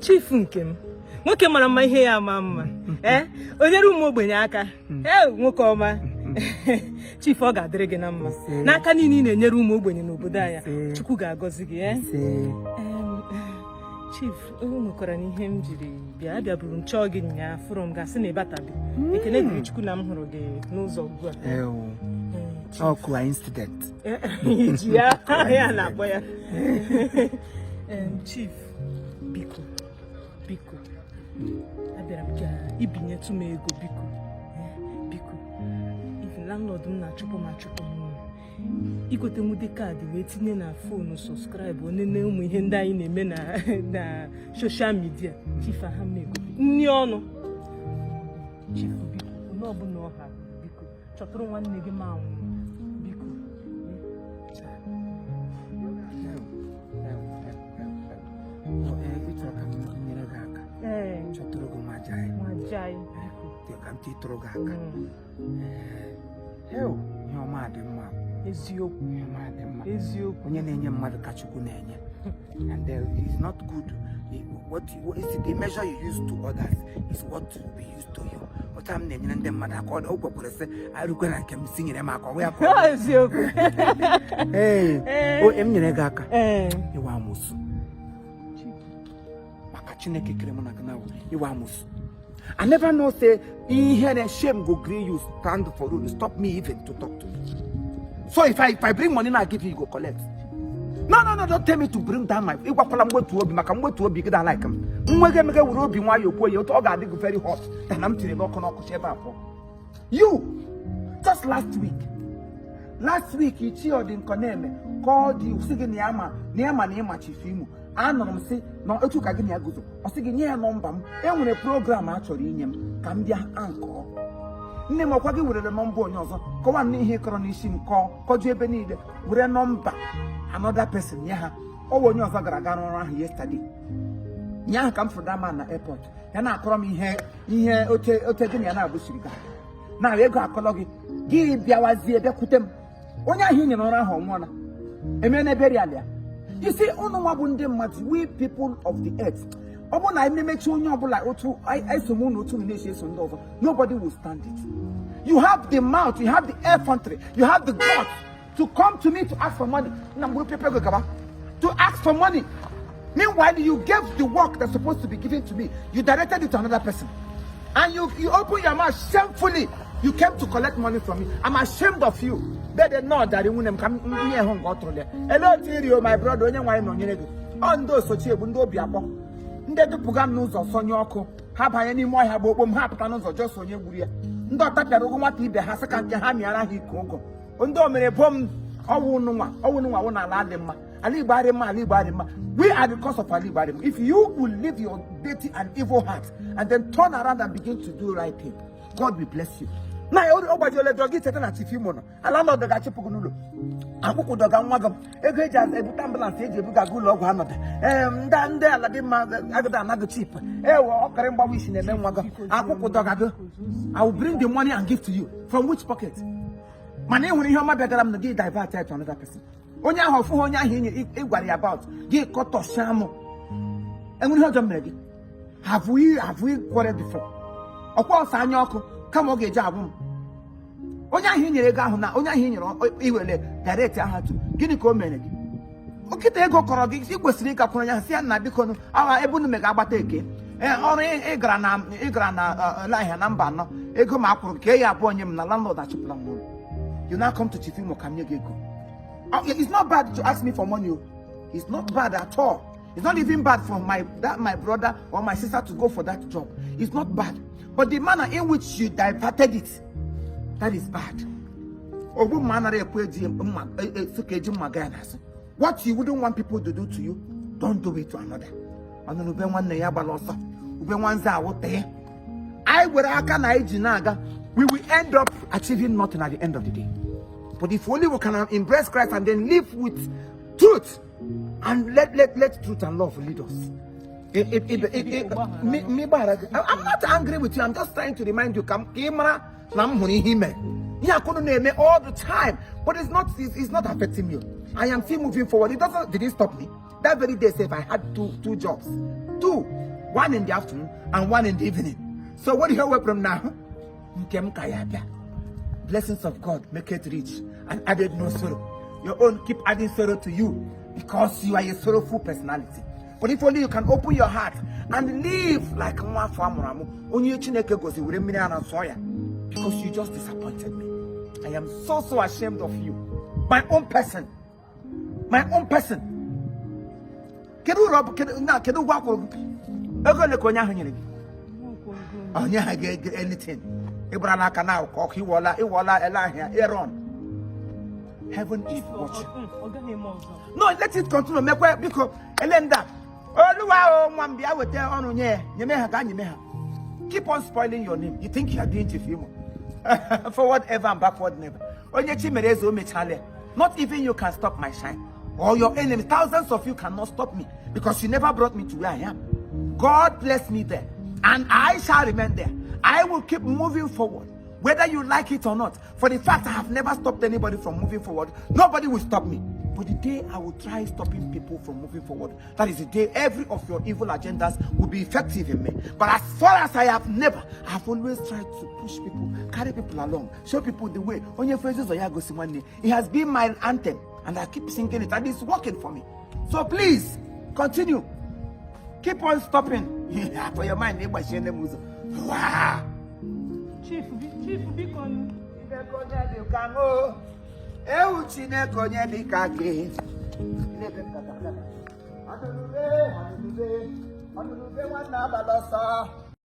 Chief nke m, nwoke mara mma, ihe ya ama mma, ee, o nyere ụmụ ogbenye aka, ee, nwoke ọma. Chief, ọ ga-adịrị gị na mma n'aka niile ị na-enyere ụmụ ogbenye n'obodo anyị. Chukwu ga-agọzi gị, ee. Chief, o nwekwara n'ihe m jiri bịa. Abịaburu m chọọ gị nyaa, fụrụ m, gasị na ịbatabi. Ekene dịrị Chukwu na m hụrụ gị n'ụzọ ugbu a. Ọ coincident. Iji ya ya na-akpọ ya. Chief, biko, biko, abịara m ka ibinyetụ m ego, biko. Biko, even landlord m na-achụpụ m achụpụ n'ụlọ. Igote nwude kaadị wee tinye na phone, subscribe, onene ụmụ ihe ndị anyị na-eme na social media. Chief, aha m egote nni ọnụ. Chief, biko, onye ọbụla ọha, biko, chọtụrụ nwanne gị ma anwụ, biko. Ị chọrọ ka m nyere gị aka? Ee. Chọtụrụ gị nwajai? Nwajai, biko. Ka m tụrụ gị aka. Heo, ihe ọma dị mma. Eziokwu. Ihe ọma dị mma. Eziokwu. Onye na-enye mmadụ ka Chukwu na-enye, and it's not good. What is the measure you use to others is what will be used to you. Otu a m na-enyere ndị mmadụ aka, ọ kwekwere sị arụkwe na nke m si nyere m aka, ọ ya ka. Eziokwu. Ee, o m nyere gị aka. Ee. Ịwa amụsụ, maka Chineke kere mụ na gị na ịwa amụsụ. I never know say ihere, shame go gree you stand for road, stop me even to talk to you. So if I bring money now give you, you go collect? No, no, no, don't tell me to bring down my. Ịgwakwala mgbetu obi, maka mgbetu obi gị da like m nwe gị emege were obi nwayọọ kwuo ya otu ọ ga-adị gị very hot na m tiri n'ọkụ n'ọkụ si ebe a pụọ. You just last week, Ichie Ọdịnkọ na-eme called you, sị gị na ya ma na ya ma na ịma Chief Imo. Anụrụ m sị na otu ka gị na ya guzo, ọ sị gị nye ya nọmba m, e nwere program a chọrọ inye m ka m bịa ankọọ. Nne m, ọkwa gị werere nọmba onye ọzọ kọwa m n'ihe kọrọ n'isi m, kọọ kọjuo ebe niile, were nọmba another person nye ha. Ọ bụ onye ọzọ gara aga n'ọrụ ahụ yesterday. Nye ahụ ka m fụrụ man na airport, ya na-akọrọ m ihe oche oche gị na ya na-abụsiri ga na ego akọlọ gị. Gị bịawazie bịakwute m, onye ahụ i nyere ọrụ ahụ ọ nwụọla, emee na burial ya. Isi ụnụ nwa bụ ndị mmadụ, we people of the earth, ọ bụrụ na anyị na-emechi onye ọbụla otu eso m unu otu unu na-esi eso ndị ọzọ, nobody will stand it. You have the mouth, you have the effrontery, you have the guts to come to me to ask for money. Na mgbe pepe go gaba to ask for money, meanwhile you gave the work that's supposed to be given to me, you directed it to another person, and you open your mouth shamefully, you came to collect money from me. I'm ashamed of you. Dede nọ jara nwunye m ka m nye hụ nke ọ tụrụ ya. Ele otu iri o, my brother, onye nwaanyị nọnyere gị. Ọ ndị osochi egbu, ndị obi akpọ, ndị dupụga m n'ụzọ sọnye ọkụ, ha banye n'ime ọhịa gba okpo m, ha pụta n'ụzọ jọsọ onye gburu ya. Ndị ọtapịara ụgwọ nwata ibe ha sị ka nke ha mịara ha ike ụgọ. Ndị o mere bo m ọwụ nụnwa, ọwụ nụnwa wụ n'ala adị mma, ala Igbo adị mma, ala Igbo adị mma. We are the cause of ala Igbo adị mma. If you will leave your dirty and evil heart and then turn around and begin to do right thing, God will bless you. Na ọ gbajiole dọ gị, cheta na Chief Imo nọ ala nọdụ ga-achịpụ gị n'ụlọ akwụkwọ, dọga nwa gị ego eji ebute ambulance eji ebuga gị ụlọ ọgwụ anọdụ. Ee, ndị ala dị mma agada anaghị chip ewe ọkara mgbawa isi na-eme nwa gị akwụkwọ dọga gị. I will bring the money and give to you from which pocket? Mana ị hụrụ ihe ọma bịagara m na gị divert it to another person. Onye ahụ ọfụghị, onye ahụ ị gwara ya about gị kọtọsịa mụ. Enwere ihe ọjọọ m mere gị? Have we quarreled before? Ọkwa ọsọ anya ọkụ kama ọ ga-eji abụ m. Onye ahụ i nyere ego ahụ na onye ahụ i nyere iwere direct aha tu, gịnị ka o mere gị? Nkịta ego kọrọ gị, ị kwesịrị ịgakwuru onye ahụ si ya, nna, biko nụ, awa ebe unu mega agbata eke. Ee, ọrụ ị gara na ahịa na mba anọ, ego ma akwụrụ ka ya abụọ nye m na landlord achụpụla m n'ụlọ. You now come to Chief Imo ka m nye gị ego. Oh, it's not bad to ask me for money o. It's not bad at all. It's not even bad for my brother or my sister to go for that job. It's not bad, but the manner in which you diverted it, that is bad. Ogbu mma anaghị ekwe eji mma sị ka eji mma gaa ya n'azụ. What you wouldn't want people to do to you, don't do it to another. Ọnụrụ ube nwanne ya gbara ọsọ, ube nwanze awụte. Anyị were aka na anyị ji na-aga, we will end up achieving nothing at the end of the day. But if only we can embrace Christ and then live with truth and let truth and love lead us. I'm not angry with you. I'm just trying to remind you ka ị mara na m hụrụ ihe ime. Ihe akụnụ na-eme all the time, but it's not affecting me. I am still moving forward. It doesn't didn't stop me. That very day sef, I had two jobs. Two, one in the afternoon and one in the evening. So what ihe wepụrụ m n'ahụ nke m ka ya bịa. Blessings of God make it rich and added no sorrow. Your own keep adding sorrow to you because you are a sorrowful personality. But if only you can open your heart and live like nwa afọ amụrụ amụ, onye Chineke gozi were mmiri ara sụọ ya, because you just disappointed me. I am so so ashamed of you. My own person. My own person. Kedu ụlọ ọ bụ kedu na kedu ụgwọ akwụrụ gị? Ego ole ka onye ahụ nyere gị? Onye ahụ ga-ege anything. Ị gbarala aka na ka ọkụ ịwọla ịwọla ele ahịa Aaron. Heaven is watching. Ọ gaghị eme ọzọ. No, let it continue. Mekwe biko ele ndị a. Oluwa o nwa m, bịa weta ọrụ nye ya. Nyeme ha ka nyeme ha. Keep on spoiling your name. You think you are doing Chief Imo. Forward ever and backward never. Onye chi mere eze, o mechala ya. Not even you can stop my shine. Or your enemies, thousands of you cannot stop me because you never brought me to where I am. God bless me there, and I shall remain there. I will keep moving forward, whether you like it or not. For the fact I have never stopped anybody from moving forward, nobody will stop me. But the day I will try stopping people from moving forward, that is the day every of your evil agendas will be effective in me. But as far as I have never, I have always tried to push people, carry people along, show people the way. Onye phrases or ya gosi nwanne. It has been my anthem, and I keep singing it, and it's working for me. So please, continue. Keep on stopping. For your mind, ịgbachiele m ụzọ. Wow. Chief, Chief, biko nụ. Chineke onye dị ka m o. Ewu, Chineke onye dị ka gị. Ọnụrụbe, ọnụrụbe, ọnụrụbe nwanne agbala ọsọ.